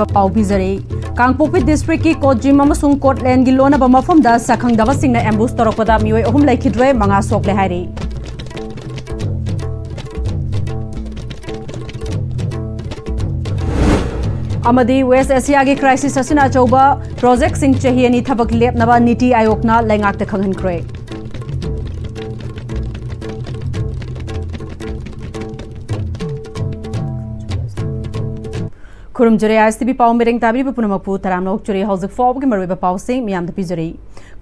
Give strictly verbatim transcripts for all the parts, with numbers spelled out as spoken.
ꯄꯥꯎ ꯄꯤꯖꯔꯤ꯫ ꯀꯥꯡꯄꯣꯛꯄꯤ ꯗꯤꯁꯇ꯭ꯔꯤꯛꯀꯤ ꯀꯣꯠꯖꯤꯝ ꯑꯃꯁꯨꯡ ꯀꯣꯠꯂꯦꯟꯒꯤ ꯂꯣꯟꯅꯕ ꯃꯐꯝꯗ ꯁꯛꯈꯪꯗꯕꯁꯤꯡꯅ ꯑꯦꯝꯕꯨꯁ ꯇꯧꯔꯛꯄꯗ ꯃꯤꯑꯣꯏ ꯑꯍꯨꯝ ꯂꯩꯈꯤꯗ꯭ꯔꯦ, ꯃꯉꯥ ꯁꯣꯛꯂꯦ ꯍꯥꯏꯔꯤ꯫ ꯑꯃꯗꯤ ꯋꯦꯁ ꯑꯦꯁꯤꯌꯥꯒꯤ ꯀ꯭ꯔꯥꯏꯁꯤꯁ ꯑꯁꯤꯅ ꯑꯆꯧꯕ ꯄ꯭ꯔꯣꯖꯦꯛꯁꯤꯡ ꯆꯍꯤ ꯑꯅꯤ ꯊꯕꯛ ꯂꯦꯞꯅꯕ ꯅꯤꯇꯤ ꯑꯥꯌꯣꯒꯅ ꯂꯩꯉꯥꯛꯇ ꯈꯪꯍꯟꯈ꯭ꯔꯦ꯫ ꯈꯨꯔꯨꯝꯖꯔꯤ, ꯑꯥꯏ ꯑꯦꯁ ꯇꯤ ꯚꯤ ꯄꯥꯎ ꯃꯤꯔꯦꯡ ꯇꯥꯕꯤꯔꯤꯕ ꯄꯨꯝꯅꯃꯛꯄꯨ ꯇꯔꯥꯝꯅ ꯑꯣꯛꯆꯔꯤ꯫ ꯍꯧꯖꯤꯛ ꯐꯥꯎꯕꯒꯤ ꯃꯔꯨꯑꯣꯏꯕ ꯄꯥꯎꯁꯤꯡ ꯃꯤꯌꯥꯝꯗ ꯄꯤꯖꯔꯤ꯫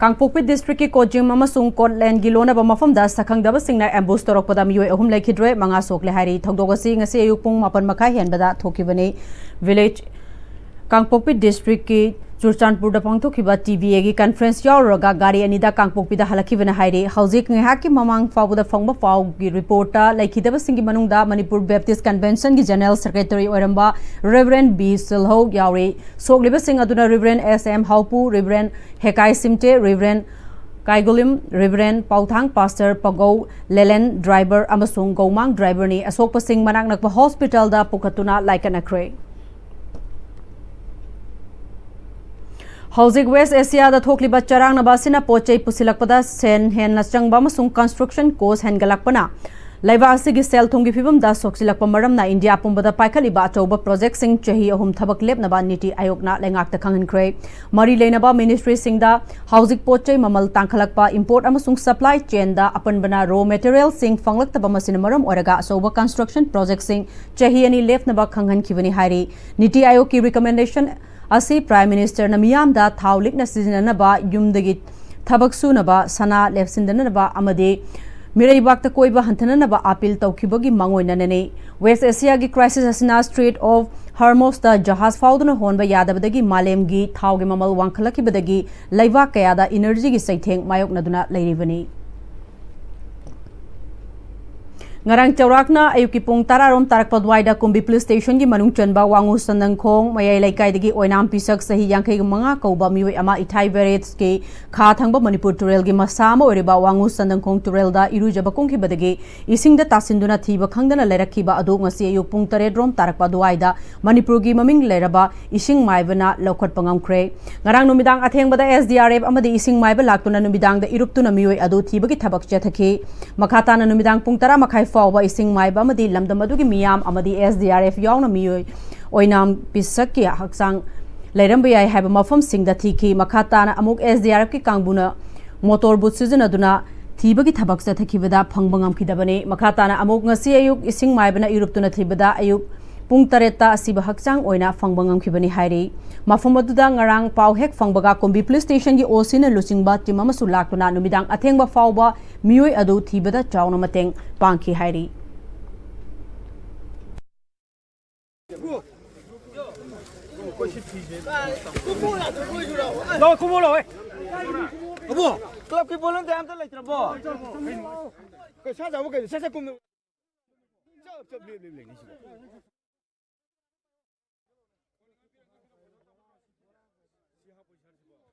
ꯀꯥꯡꯄꯣꯛꯄꯤ ꯗꯤꯁꯇ꯭ꯔꯤꯛꯀꯤ ꯀꯣꯠꯖꯤꯝ ꯑꯃꯁꯨꯡ ꯀꯣꯠꯂꯦꯟꯒꯤ ꯂꯣꯟꯅꯕ ꯃꯐꯝꯗ ꯁꯛꯈꯪꯗꯕꯁꯤꯡꯅ ꯑꯦꯝꯕꯨꯁ ꯇꯧꯔꯛꯄꯗ ꯃꯤꯑꯣꯏ ꯑꯍꯨꯝ ꯂꯩꯈꯤꯗ꯭ꯔꯦ, ꯃꯉꯥ ꯁꯣꯛꯂꯦ ꯍꯥꯏꯔꯤ꯫ ꯊꯧꯗꯣꯛ ꯑꯁꯤ ꯉꯁꯤ ꯑꯌꯨꯛ ꯄꯨꯡ ꯃꯥꯄꯟ ꯃꯈꯥꯏ ꯍꯦꯟꯕꯗ ꯊꯣꯛꯈꯤꯕꯅꯤ꯫ ꯚꯤꯂꯦꯖ ꯀꯥꯡꯄꯣꯛꯄꯤ ꯗꯤꯁꯇ꯭ꯔꯤꯛꯀꯤ ꯆꯨꯔꯆꯥꯟꯄꯨꯔꯗ ꯄꯥꯡꯊꯣꯛꯈꯤꯕ ꯇꯤ ꯕꯤ ꯑꯦꯒꯤ ꯀꯟꯐ꯭ꯔꯦꯟꯁ ꯌꯥꯎꯔꯨꯔꯒ ꯒꯥꯔꯤ ꯑꯅꯤꯗ ꯀꯥꯡꯄꯣꯛꯄꯤꯗ ꯍꯜꯂꯛꯈꯤꯕꯅ ꯍꯥꯏꯔꯤ꯫ ꯍꯧꯖꯤꯛ ꯉꯥꯏꯍꯥꯛꯀꯤ ꯃꯃꯥꯡ ꯐꯥꯎꯕꯗ ꯐꯪꯕ ꯄꯥꯎꯒꯤ ꯔꯤꯄꯣꯔꯠꯇ ꯂꯩꯈꯤꯗꯕꯁꯤꯡꯒꯤ ꯃꯅꯨꯡꯗ ꯃꯅꯤꯄꯨꯔ ꯕꯦꯞꯇꯤꯁ ꯀꯟꯚꯦꯟꯁꯟꯒꯤ ꯖꯦꯅꯔꯦꯜ ꯁꯦꯀ꯭ꯔꯦꯇꯔꯤ ꯑꯣꯏꯔꯝꯕ ꯔꯦꯚꯔꯦꯟ ꯕꯤ ꯁꯤꯜꯍꯧ ꯌꯥꯎꯔꯤ꯫ ꯁꯣꯛꯂꯤꯕꯁꯤꯡ ꯑꯗꯨꯅ ꯔꯦꯚꯔꯦꯟ ꯑꯦꯁ ꯑꯦꯝ ꯍꯥꯎꯄꯨ, ꯔꯦꯚꯔꯦꯟ ꯍꯦꯀꯥꯏ ꯁꯤꯝꯇꯦ, ꯔꯦꯚꯔꯦꯟ ꯀꯥꯏꯒꯨꯂꯤꯝ, ꯔꯦꯚꯔꯦꯟ ꯄꯥꯎꯊꯥꯡ, ꯄꯥꯁꯇꯔ ꯄꯒꯧ, ꯂꯦꯂꯦꯟ ꯗ꯭ꯔꯥꯏꯚꯔ ꯑꯃꯁꯨꯡ ꯒꯧꯃꯥꯡ ꯗ꯭ꯔꯥꯏꯚꯔꯅꯤ꯫ ꯑꯁꯣꯛꯄꯁꯤꯡ ꯃꯅꯥꯛ ꯅꯛꯄ ꯍꯣꯁꯄꯤꯇꯥꯜꯗ ꯄꯨꯈꯠꯇꯨꯅ ꯂꯥꯏꯀꯠꯅꯈ꯭ꯔꯦ꯫ ꯍꯧꯖꯤꯛ ꯋꯦꯁ ꯑꯦꯁꯤꯌꯥꯗ ꯊꯣꯛꯂꯤꯕ ꯆꯔꯥꯡꯅꯕ ꯑꯁꯤꯅ ꯄꯣꯠ ꯆꯩ ꯄꯨꯁꯤꯜꯂꯛꯄꯗ ꯁꯦꯟ ꯍꯦꯟꯅ ꯆꯪꯕ ꯑꯃꯁꯨꯡ ꯀꯟꯁꯇ꯭ꯔꯛꯁꯟ ꯀꯣꯁ ꯍꯦꯟꯒꯠꯂꯛꯄꯅ ꯂꯩꯕꯥꯛ ꯑꯁꯤꯒꯤ ꯁꯦꯜ ꯊꯨꯝꯒꯤ ꯐꯤꯕꯝꯗ ꯁꯣꯛꯆꯤꯜꯂꯛꯄ ꯃꯔꯝꯅ ꯏꯟꯗꯤꯌꯥ ꯄꯨꯝꯕꯗ ꯄꯥꯏꯈꯠꯂꯤꯕ ꯑꯆꯧꯕ ꯄ꯭ꯔꯣꯖꯦꯛꯁꯤꯡ ꯆꯍꯤ ꯑꯍꯨꯝ ꯊꯕꯛ ꯂꯦꯞꯅꯕ ꯅꯤꯇꯤ ꯑꯥꯌꯣꯒꯅ ꯂꯩꯉꯥꯛꯇ ꯈꯪꯍꯟꯈ꯭ꯔꯦ꯫ ꯃꯔꯤ ꯂꯩꯅꯕ ꯃꯤꯅꯤꯁꯇ꯭ꯔꯤꯁꯤꯡꯗ ꯍꯧꯖꯤꯛ ꯄꯣꯠ ꯆꯩ ꯃꯃꯜ ꯇꯥꯡꯈꯠꯂꯛꯄ, ꯏꯝꯄꯣꯔꯠ ꯑꯃꯁꯨꯡ ꯁꯄ꯭ꯂꯥꯏ ꯆꯦꯟꯗ ꯑꯄꯟꯕꯅ ꯔꯣ ꯃꯦꯇꯔꯤꯌꯦꯜꯁꯤꯡ ꯐꯪꯂꯛꯇꯕ ꯑꯁꯤꯅ ꯃꯔꯝ ꯑꯣꯏꯔꯒ ꯑꯆꯧꯕ ꯀꯟꯁꯇ꯭ꯔꯛꯁꯟ ꯄ꯭ꯔꯣꯖꯦꯛꯁꯤꯡ ꯆꯍꯤ ꯑꯅꯤ ꯂꯦꯞꯅꯕ ꯈꯪꯍꯟꯈꯤꯕꯅꯤ ꯍꯥꯏꯔꯤ꯫ ꯅꯤꯇꯤ ꯑꯥꯌꯣꯒꯀꯤ ꯔꯤꯀꯃꯦꯟꯗꯦꯁꯟ ꯑꯁꯤ ꯄ꯭ꯔꯥꯏꯝ ꯃꯤꯅꯤꯁꯇꯔꯅ ꯃꯤꯌꯥꯝꯗ ꯊꯥꯎ ꯂꯤꯛꯅ ꯁꯤꯖꯤꯟꯅꯅꯕ, ꯌꯨꯝꯗꯒꯤ ꯊꯕꯛ ꯁꯨꯅꯕ, ꯁꯅꯥ ꯂꯦꯞꯁꯤꯟꯗꯅꯕ ꯑꯃꯗꯤ ꯃꯤꯔꯩꯕꯥꯛꯇ ꯀꯣꯏꯕ ꯍꯟꯊꯅꯅꯕ ꯑꯥꯄꯤꯜ ꯇꯧꯈꯤꯕꯒꯤ ꯃꯥꯡꯑꯣꯏꯅꯅꯅꯤ꯫ ꯋꯦꯁ ꯑꯦꯁꯤꯌꯥꯒꯤ ꯀ꯭ꯔꯥꯏꯁꯤꯁ ꯑꯁꯤꯅ ꯁ꯭ꯇ꯭ꯔꯦꯠ ꯑꯣꯐ ꯍꯔꯃꯣꯁꯇ ꯖꯍꯥꯖ ꯐꯥꯎꯗꯨꯅ ꯍꯣꯟꯕ ꯌꯥꯗꯕꯗꯒꯤ ꯃꯥꯂꯦꯝꯒꯤ ꯊꯥꯎꯒꯤ ꯃꯃꯜ ꯋꯥꯡꯈꯠꯂꯛꯈꯤꯕꯗꯒꯤ ꯂꯩꯕꯥꯛ ꯀꯌꯥꯗ ꯏꯅꯔꯖꯤꯒꯤ ꯆꯩꯊꯦꯡ ꯃꯥꯌꯣꯛꯅꯗꯨꯅ ꯂꯩꯔꯤꯕꯅꯤ꯫ ꯉꯔꯥꯡ ꯆꯥꯎꯔꯥꯛꯅ ꯑꯌꯨꯛꯀꯤ ꯄꯨꯡ ꯇꯔꯥ ꯔꯣꯝ ꯇꯥꯔꯛꯄ ꯑꯗꯨꯋꯥꯏꯗ ꯀꯨꯝꯕꯤ ꯄꯨꯂꯤꯁ ꯁ꯭ꯇꯦꯁꯟꯒꯤ ꯃꯅꯨꯡ ꯆꯟꯕ ꯋꯥꯉꯨ ꯁꯟꯗꯪꯈꯣꯡ ꯃꯌꯥꯏ ꯂꯩꯀꯥꯏꯗꯒꯤ ꯑꯣꯏꯅꯥꯝ ꯄꯤꯁꯛ ꯆꯍꯤ ꯌꯥꯡꯈꯩꯒ ꯃꯉꯥ ꯀꯧꯕ ꯃꯤꯑꯣꯏ ꯑꯃ ꯏꯊꯥꯏ ꯕꯦꯔꯦꯖꯀꯤ ꯈꯥ ꯊꯪꯕ ꯃꯅꯤꯄꯨꯔ ꯇꯨꯔꯦꯜꯒꯤ ꯃꯁꯥ ꯑꯃ ꯑꯣꯏꯔꯤꯕ ꯋꯥꯉꯨ ꯁꯟꯗꯪꯈꯣꯡ ꯇꯨꯔꯦꯜꯗ ꯏꯔꯨꯖꯕ ꯀꯨꯝꯈꯤꯕꯗꯒꯤ ꯏꯁꯤꯡꯗ ꯇꯥꯁꯤꯟꯗꯨꯅ ꯊꯤꯕ ꯈꯪꯗꯅ ꯂꯩꯔꯛꯈꯤꯕ ꯑꯗꯨ ꯉꯁꯤ ꯑꯌꯨꯛ ꯄꯨꯡ ꯇꯔꯦꯠ ꯔꯣꯝ ꯇꯥꯔꯛꯄ ꯑꯗꯨꯋꯥꯏꯗ ꯃꯅꯤꯄꯨꯔꯒꯤ ꯃꯃꯤꯡ ꯂꯩꯔꯕ ꯏꯁꯤꯡ ꯃꯥꯏꯕꯅ ꯂꯧꯈꯠꯄ ꯉꯝꯈ꯭ꯔꯦ꯫ ꯉꯔꯥꯡ ꯅꯨꯃꯤꯗꯥꯡ ꯑꯊꯦꯡꯕꯗ ꯑꯦꯁ ꯗꯤ ꯑꯥꯔ ꯑꯦꯐ ꯑꯃꯗꯤ ꯏꯁꯤꯡ ꯃꯥꯏꯕ ꯂꯥꯛꯇꯨꯅ ꯅꯨꯃꯤꯗꯥꯡꯗ ꯏꯔꯨꯞꯇꯨꯅ ꯃꯤꯑꯣꯏ ꯑꯗꯨ ꯊꯤꯕꯒꯤ ꯊꯕꯛ ꯆꯠꯊꯈꯤ꯫ ꯃꯈꯥ ꯇꯥꯅ ꯅꯨꯃꯤꯗꯥꯡ ꯄꯨꯡ ꯇꯔꯥ ꯃꯈꯥꯏ ꯐꯥꯎꯕ ꯏꯁꯤꯡ ꯃꯥꯏꯕ ꯑꯃꯗꯤ ꯂꯝꯗꯝ ꯑꯗꯨꯒꯤ ꯃꯤꯌꯥꯝ ꯑꯃꯗꯤ ꯑꯦꯁ ꯗꯤ ꯑꯥꯔ ꯑꯦꯐ ꯌꯥꯎꯅ ꯃꯤꯑꯣꯏ ꯑꯣꯏꯅꯥꯝ ꯄꯤꯁꯛꯀꯤ ꯍꯛꯆꯥꯡ ꯂꯩꯔꯝꯕ ꯌꯥꯏ ꯍꯥꯏꯕ ꯃꯐꯝꯁꯤꯡꯗ ꯊꯤꯈꯤ꯫ ꯃꯈꯥ ꯇꯥꯅ ꯑꯃꯨꯛ ꯑꯦꯁ ꯗꯤ ꯑꯥꯔ ꯑꯦꯐꯀꯤ ꯀꯥꯡꯕꯨꯅ ꯃꯣꯇꯣꯔ ꯕꯣꯠ ꯁꯤꯖꯤꯟꯅꯗꯨꯅ ꯊꯤꯕꯒꯤ ꯊꯕꯛ ꯆꯠꯊꯈꯤꯕꯗ ꯐꯪꯕ ꯉꯝꯈꯤꯗꯕꯅꯤ꯫ ꯃꯈꯥ ꯇꯥꯅ ꯑꯃꯨꯛ ꯉꯁꯤ ꯑꯌꯨꯛ ꯏꯁꯤꯡ ꯃꯥꯏꯕꯅ ꯏꯔꯨꯞꯇꯨꯅ ꯊꯤꯕꯗ ꯑꯌꯨꯛ ꯄꯨꯡ ꯇꯔꯦꯠꯇ ꯑꯁꯤꯕ ꯍꯛꯆꯥꯡ ꯑꯣꯏꯅ ꯐꯪꯕ ꯉꯝꯈꯤꯕꯅꯤ ꯍꯥꯏꯔꯤ꯫ ꯃꯐꯝ ꯑꯗꯨꯗ ꯉꯔꯥꯡ ꯄꯥꯎ ꯍꯦꯛ ꯐꯪꯕꯒ ꯀꯨꯝꯕꯤ ꯄꯨꯂꯤꯁ ꯁ꯭ꯇꯦꯁꯟꯒꯤ ꯑꯣ ꯁꯤꯅ ꯂꯨꯆꯤꯡꯕ ꯇꯤꯝ ꯑꯃꯁꯨ ꯂꯥꯛꯇꯨꯅ ꯅꯨꯃꯤꯗꯥꯡ ꯑꯊꯦꯡꯕ ꯐꯥꯎꯕ ꯃꯤꯑꯣꯏ ꯑꯗꯨ ꯊꯤꯕꯗ ꯆꯥꯎꯅ ꯃꯇꯦꯡ ꯄꯥꯡꯈꯤ ꯍꯥꯏꯔꯤ꯫ ꯂꯥꯎ, ꯀꯨꯝꯃꯣ ꯂꯥꯎ, ꯑꯦ꯫ ꯑꯕꯣ, ꯀ꯭ꯂꯕꯀꯤ ꯚꯣꯂꯨꯟꯇꯤꯌꯔ ꯑꯝꯇ ꯂꯩꯇ꯭ꯔꯕꯣ? ꯀꯩ ꯁꯥ ꯆꯥꯕ ꯀꯩꯅꯣ? ꯁꯠ ꯁꯠ ꯀꯨꯝꯃꯣ꯫ ꯆꯞ ꯆꯞ ꯂꯦꯞ ꯂꯦꯞ ꯂꯩꯅꯤ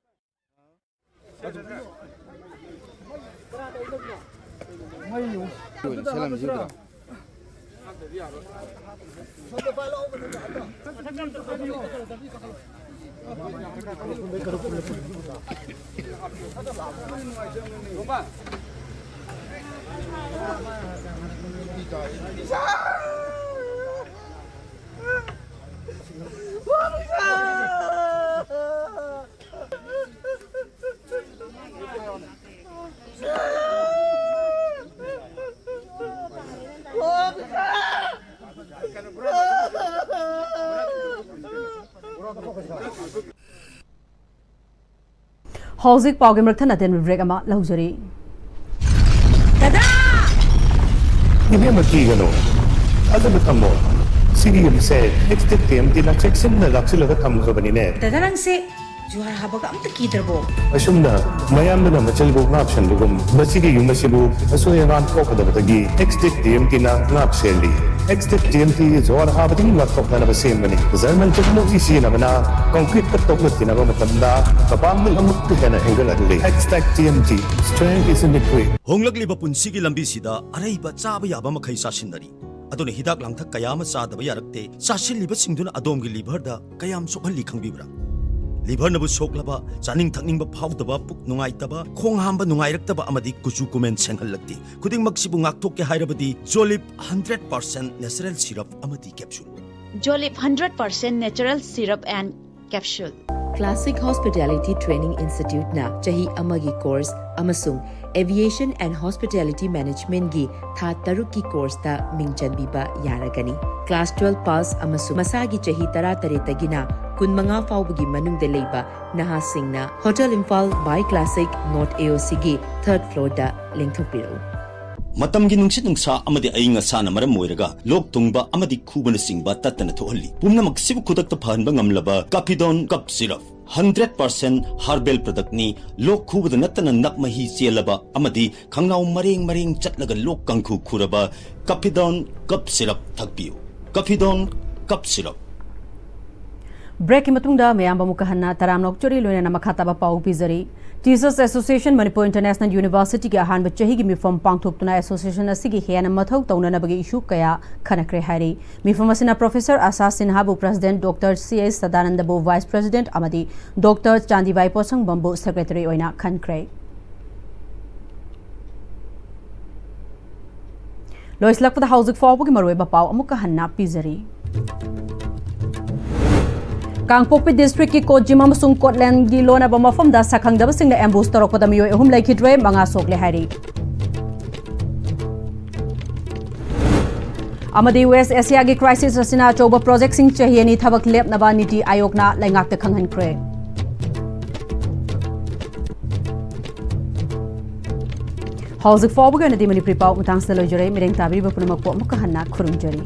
ꯁꯤꯕꯣ꯫ ꯍꯧꯖꯤꯛ ꯄꯥꯎꯒꯤ ꯃꯔꯛ ꯊꯠꯅ ꯑꯇꯦꯟꯕ ꯕ꯭ꯔꯦꯛ ꯑꯃ ꯂꯧꯖꯔꯤ꯫ ꯏꯕꯦꯝꯃ ꯀꯤꯒꯅꯨ, ꯊꯥꯖꯕ ꯊꯝꯃꯣ꯫ ꯁꯤꯒꯤ ꯌꯨꯝꯁꯦ ꯑꯦꯛꯁꯇꯦꯠ ꯇꯤ ꯑꯦꯝ ꯇꯤꯅ ꯆꯦꯛꯁꯤꯟꯅ ꯂꯥꯛꯁꯤꯜꯂꯒ ꯊꯝꯈ꯭ꯔꯕꯅꯤꯅꯦ꯫ ꯗꯗꯥ ꯅꯪꯁꯦ ꯖꯨꯍꯥꯔ ꯍꯥꯕꯒ ꯑꯝꯇ ꯀꯤꯗ꯭ꯔꯕꯣ? ꯑꯁꯨꯝꯅ ꯃꯌꯥꯝꯗꯨꯅ ꯃꯆꯜꯕꯨ ꯉꯥꯛ ꯁꯦꯟꯕꯒꯨꯝ ꯃꯁꯤꯒꯤ ꯌꯨꯝ ꯑꯁꯤꯕꯨ ꯑꯁꯣꯏ ꯑꯉꯥꯝ ꯊꯣꯛꯀꯗꯕꯗꯒꯤ ꯑꯦꯛꯁꯇꯦꯛ ꯇꯤ ꯑꯦꯝ ꯇꯤꯅ ꯉꯥꯛ ꯁꯦꯜꯂꯤ꯫ ꯑꯦꯛꯁꯇꯦꯛ ꯇꯤ ꯑꯦꯝ ꯇꯤ ꯖꯨꯍꯥꯔ ꯍꯥꯕꯗꯒꯤ ꯉꯥꯛꯊꯣꯛꯅꯅꯕ ꯁꯦꯝꯕꯅꯤ꯫ ꯖꯔꯃꯟ ꯇꯦꯛꯅꯣꯂꯣꯖꯤ ꯁꯤꯖꯤꯟꯅꯕꯅ ꯀꯪꯀ꯭ꯔꯤꯠꯇ ꯇꯣꯛꯅ ꯊꯤꯅꯕ ꯃꯇꯝꯗ ꯃꯄꯥꯡꯒꯜ ꯑꯃꯨꯛꯀ ꯍꯦꯟꯅ ꯍꯦꯟꯒꯠꯍꯜꯂꯤ꯫ Extech T M T, strength is in the grit. ꯍꯣꯡꯂꯛꯂꯤꯕ ꯄꯨꯟꯁꯤꯒꯤ ꯂꯝꯕꯤꯁꯤꯗ ꯑꯔꯩꯕ ꯆꯥꯕ ꯌꯥꯕ ꯃꯈꯩ ꯆꯥꯁꯤꯟꯅꯔꯤ꯫ ꯑꯗꯨꯅ ꯍꯤꯗꯥꯛ ꯂꯥꯡꯊꯛ ꯀꯌꯥ ꯑꯃ ꯆꯥꯗꯕ ꯌꯥꯔꯛꯇꯦ꯫ ꯆꯥꯁꯤꯜꯂꯤꯕꯁꯤꯡꯗꯨꯅ ꯑꯗꯣꯝꯒꯤ ꯂꯤꯚꯔꯗ ꯀꯌꯥꯝ ꯁꯣꯛꯍꯜꯂꯤ ꯈꯪꯕꯤꯕ꯭ꯔꯥ? ꯂꯤꯚꯔꯅꯕꯨ ꯁꯣꯛꯂꯕ, ꯆꯥꯅꯤꯡ ꯊꯛꯅꯤꯡꯕ ꯐꯥꯎꯗꯕ, ꯄꯨꯛ ꯅꯨꯡꯉꯥꯏꯇꯕ, ꯈꯣꯡ ꯍꯥꯝꯕ ꯅꯨꯡꯉꯥꯏꯔꯛꯇꯕ ꯑꯃꯗꯤ ꯀꯨꯆꯨ ꯀꯨꯃꯦꯟ ꯁꯦꯡꯍꯜꯂꯛꯇꯦ꯫ ꯈꯨꯗꯤꯡꯃꯛꯁꯤꯕꯨ ꯉꯥꯛꯊꯣꯛꯀꯦ ꯍꯥꯏꯔꯕꯗꯤ ꯖꯣꯂꯤꯞ ꯍꯟꯗ꯭ꯔꯦꯠ ꯄꯥꯔꯁꯦꯟ ꯅꯦꯆꯔꯦꯜ ꯁꯤꯔꯞ ꯑꯃꯗꯤ capsule. Jolip hundred percent natural syrup and capsule. Classic Hospitality Training Instituteꯅ ꯆꯍꯤ ꯑꯃꯒꯤ ꯀꯣꯔꯁ ꯑꯃꯁꯨꯡ Aviation and Hospitality Managementꯒꯤ ꯊꯥ ꯇꯔꯨꯛꯀꯤ ꯀꯣꯔꯁꯇ ꯃꯤꯡ ꯆꯟꯕꯤꯕ ꯌꯥꯔꯒꯅꯤ꯫ ꯀ꯭ꯂꯥꯁ ꯇꯨꯋꯦꯜꯐ ꯄꯥꯁ ꯑꯃꯁꯨꯡ ꯃꯁꯥꯒꯤ ꯆꯍꯤ ꯇꯔꯥꯇꯔꯦꯠꯇꯒꯤꯅ ꯀꯨꯟꯃꯉꯥ ꯐꯥꯎꯕꯒꯤ ꯃꯅꯨꯡꯗ ꯂꯩꯕ ꯅꯍꯥꯁꯤꯡꯅ hotel Imphal by Classic North AOCꯒꯤ ꯊꯔꯗ ꯐ꯭ꯂꯣꯔꯗ ꯂꯦꯡꯊꯣꯛꯄꯤꯔꯛꯎ꯫ ꯃꯇꯝꯒꯤ ꯅꯨꯡꯁꯤꯠ ꯅꯨꯡꯁꯥ ꯑꯃꯗꯤ ꯑꯏꯪ ꯑꯁꯥꯅ ꯃꯔꯝ ꯑꯣꯏꯔꯒ ꯂꯣꯛ ꯊꯨꯡꯕ ꯑꯃꯗꯤ ꯈꯨꯕꯅꯆꯤꯡꯕ ꯇꯠꯇꯅ ꯊꯣꯛꯍꯜꯂꯤ꯫ ꯄꯨꯝꯅꯃꯛꯁꯤꯕꯨ ꯈꯨꯗꯛꯇ ꯐꯍꯟꯕ ꯉꯝꯂꯕ ꯀꯥꯐꯤꯗꯣꯟ cough syrup. Hundred percent herbal ꯄ꯭ꯔꯗꯛꯅꯤ꯫ ꯂꯣꯛ ꯈꯨꯕꯗ ꯅꯠꯇꯅ ꯅꯞ ꯃꯍꯤ ꯆꯦꯜꯂꯕ ꯑꯃꯗꯤ ꯈꯪꯅꯥꯎ ꯃꯔꯦꯡ ꯃꯔꯦꯡ ꯆꯠꯂꯒ ꯂꯣꯛ ꯀꯥꯡꯈꯨ ꯈꯨꯔꯕ ꯀꯥꯐꯤꯗꯣꯟ ꯀꯞ ꯁꯤꯔꯞ ꯊꯛꯄꯤꯌꯨ꯫ ꯀꯥꯐꯤꯗꯣꯟ cough syrup. ꯕ꯭ꯔꯦꯛꯀꯤ ꯃꯇꯨꯡꯗ ꯃꯌꯥꯝꯕ ꯑꯃꯨꯛꯀ ꯍꯟꯅ ꯇꯔꯥꯝꯅ ꯑꯣꯛꯆꯔꯤ, ꯂꯣꯏꯅꯅ ꯃꯈꯥ ꯇꯥꯕ ꯄꯥꯎ ꯄꯤꯖꯔꯤ꯫ Teachers Association Manipur International Universityꯒꯤ ꯑꯍꯥꯟꯕ ꯆꯍꯤꯒꯤ ꯃꯤꯐꯝ ꯄꯥꯡꯊꯣꯛꯇꯨꯅ association ꯑꯁꯤꯒꯤ ꯍꯦꯟꯅ ꯃꯊꯧ ꯇꯧꯅꯅꯕꯒꯤ issue ꯀꯌꯥ ꯈꯟꯅꯈ꯭ꯔꯦ ꯍꯥꯏꯔꯤ꯫ ꯃꯤꯐꯝ ꯑꯁꯤꯅ Professor ꯑꯁꯥ ꯁꯤꯟꯍꯥꯕꯨ President, Doctor C S ꯁꯗꯥꯅꯟꯗꯕꯨ Vice President ꯑꯃꯗꯤ Doctor ꯆꯥꯟꯗꯤꯕꯥꯏ ꯄꯣꯠꯁꯪꯕꯝꯕꯨ Secretary ꯑꯣꯏꯅ ꯈꯟꯈ꯭ꯔꯦ꯫ ꯂꯣꯏꯁꯤꯜꯂꯛꯄꯗ ꯍꯧꯖꯤꯛ ꯐꯥꯎꯕꯒꯤ ꯃꯔꯨꯑꯣꯏꯕ ꯄꯥꯎ ꯑꯃꯨꯛꯀ ꯍꯟꯅ ꯄꯤꯖꯔꯤ꯫ ꯀꯥꯡꯄꯣꯛꯄꯤ districtꯀꯤ ꯀꯣꯠꯖꯤꯝ ꯑꯃꯁꯨꯡ ꯀꯣꯠꯂꯦꯟꯒꯤ ꯂꯣꯟꯅꯕ ꯃꯐꯝꯗ ꯁꯛꯈꯪꯗꯕꯁꯤꯡꯅ ambush ꯇꯧꯔꯛꯄꯗ ꯃꯤꯑꯣꯏ ꯑꯍꯨꯝ ꯂꯩꯈꯤꯗ꯭ꯔꯦ, ꯃꯉꯥ ꯁꯣꯛꯂꯦ ꯍꯥꯏꯔꯤ꯫ ꯑꯃꯗꯤ West Asiaꯒꯤ crisis ꯑꯁꯤꯅ ꯑꯆꯧꯕ projectꯁꯤꯡ ꯆꯍꯤ ꯑꯅꯤ ꯊꯕꯛ ꯂꯦꯞꯅꯕ ꯅꯤꯇꯤ ꯑꯥꯌꯣꯒꯅ ꯂꯩꯉꯥꯛꯇ ꯈꯪꯍꯟꯈ꯭ꯔꯦ꯫ ꯍꯧꯖꯤꯛ ꯐꯥꯎꯕꯒꯤ ꯑꯣꯏꯅꯗꯤ ꯃꯅꯤꯄꯨꯔꯤ ꯄꯥꯎ ꯃꯇꯥꯡꯁꯤꯗ ꯂꯣꯏꯖꯔꯦ꯫ ꯃꯤꯠꯌꯦꯡ ꯇꯥꯕꯤꯔꯤꯕ ꯄꯨꯝꯅꯃꯛꯄꯨ ꯑꯃꯨꯛꯀ ꯍꯟꯅ ꯈꯨꯔꯨꯝꯖꯔꯤ꯫